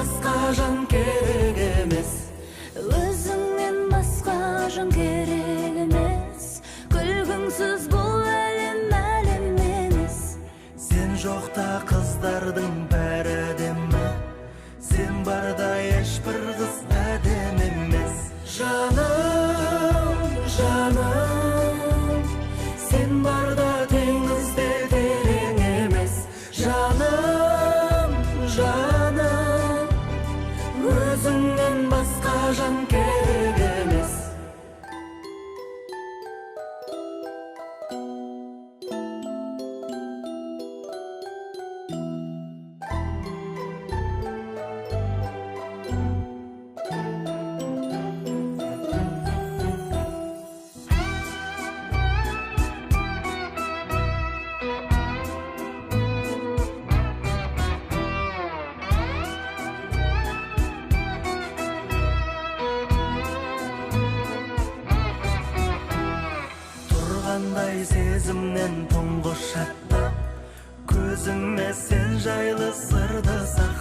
басқа жан керек емес. Өзіңнен басқа жан керек емес. Күлкіңсіз бұл әлем әлем емес. Сен жоқта қыздардың бәрі әдемі, сен барда ешбір қыз әдемі емес. Жаным, жаным, сен барда теңіз де терең емес. Жаным, жаным, өзіңнен басқа жан керек емес. Тұрғандай сезімнен тұңғыш аттап, көзіме сен жайлы сырды сақтап.